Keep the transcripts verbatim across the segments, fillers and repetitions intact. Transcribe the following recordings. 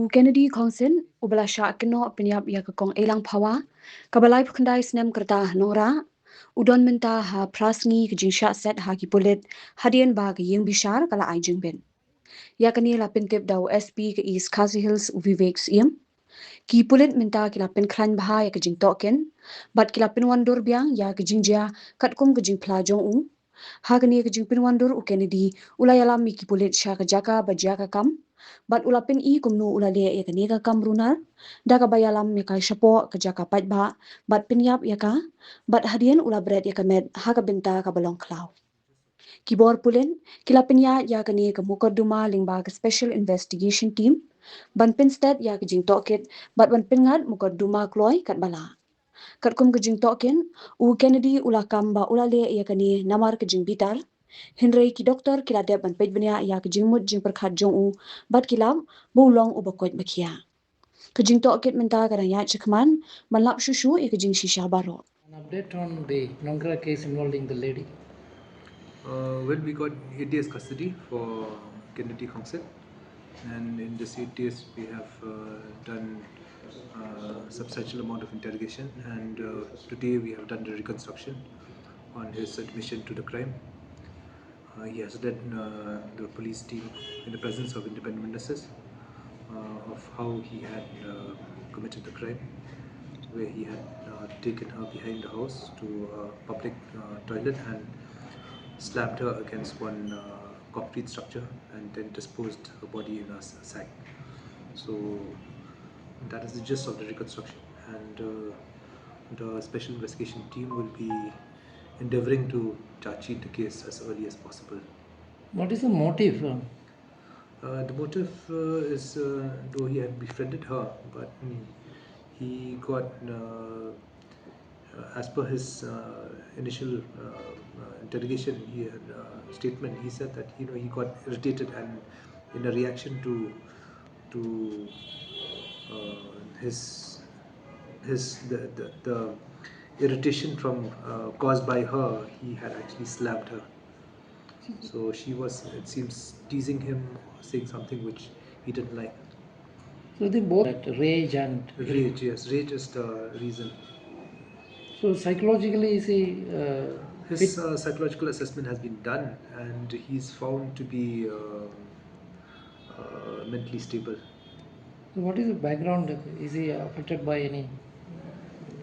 U Kennedy Khongsit, uba la shah kynnoh pynïap ïa ka Kong Eilang Phawa, kaba laiphew khyndai snem ka rta ha Nongrah, u don mynta ha phra sngi ka jingshah set ha ki pulit, hadien ba ka ïing bishar ka la ai jingbit. Ïa kane la pyntip da u S P ka East Khasi Hills, u Vivek Syiem. Ki pulit mynta ki la pynkhlaiñ bha ïa ka jingtohkit, bad ki la pynwandur biang ïa ka jingjia katkum ka jingphla jong u. Ha kane ka jingpynwandur, u Kennedy u la ïalam ïa ki pulit sha ka jaka ba jia ka kam, bad u la pyni kumno u la leh ïa kane ka kam runar, da kaba ïalam ïa ka shapoh ka jaka paidbah, bad pynïap ïa ka, bad hadien u la bret ïa ka met ha ka bynta kaba long khlaw. Ki bor pulit ki la pynïaid ïa kane ka mukotduma lyngba ka Special Investigation Team ban pynsted ïa ka jingtohkit bad ban pynngat mukotduma kloi katba lah. Katkum ka jingtohkit, u Kennedy u la kam ba u la leh ïa kane namar ka jingbitar. Hynrei ki doktor ki la dep ban peit bniah ïa ka jingmut jingpyrkhat jong u, bad ki lap ba u long uba koit ba khiah. Ka jingtohkit mynta ka dang ïaid shakhmat ban lap shuh shuh ïa ka jingshisha baroh. An update on the Nongrah case involving the lady. Uh, well, we got eight days custody for Kennedy Khongsit, and in this eight days, we have uh, done uh, substantial amount of interrogation, and uh, today we have done the reconstruction on his admission to the crime. Uh, he has led uh, the police team in the presence of independent witnesses uh, of how he had uh, committed the crime, where he had uh, taken her behind the house to a public uh, toilet and slammed her against one uh, concrete structure and then disposed her body in a s- sack. So that is the gist of the reconstruction, and uh, the special investigation team will be endeavoring to charge sheet the case as early as possible. What is the motive? Uh, the motive uh, is, uh, though he had befriended her, but he got, uh, uh, as per his uh, initial uh, uh, interrogation, he had, uh, statement, he said that, you know, he got irritated, and in a reaction to to uh, his his the, the, the irritation from uh, caused by her, he had actually slapped her. So she was, it seems, teasing him, saying something which he didn't like. So they both had rage and Rage, yes, rage is the reason. So psychologically, is he? Uh, his uh, psychological assessment has been done, and he's found to be uh, uh, mentally stable. So what is the background? Is he affected by any?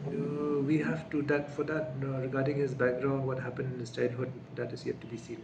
Uh, we have to that for that uh, regarding his background, what happened in his childhood, that is yet to be seen.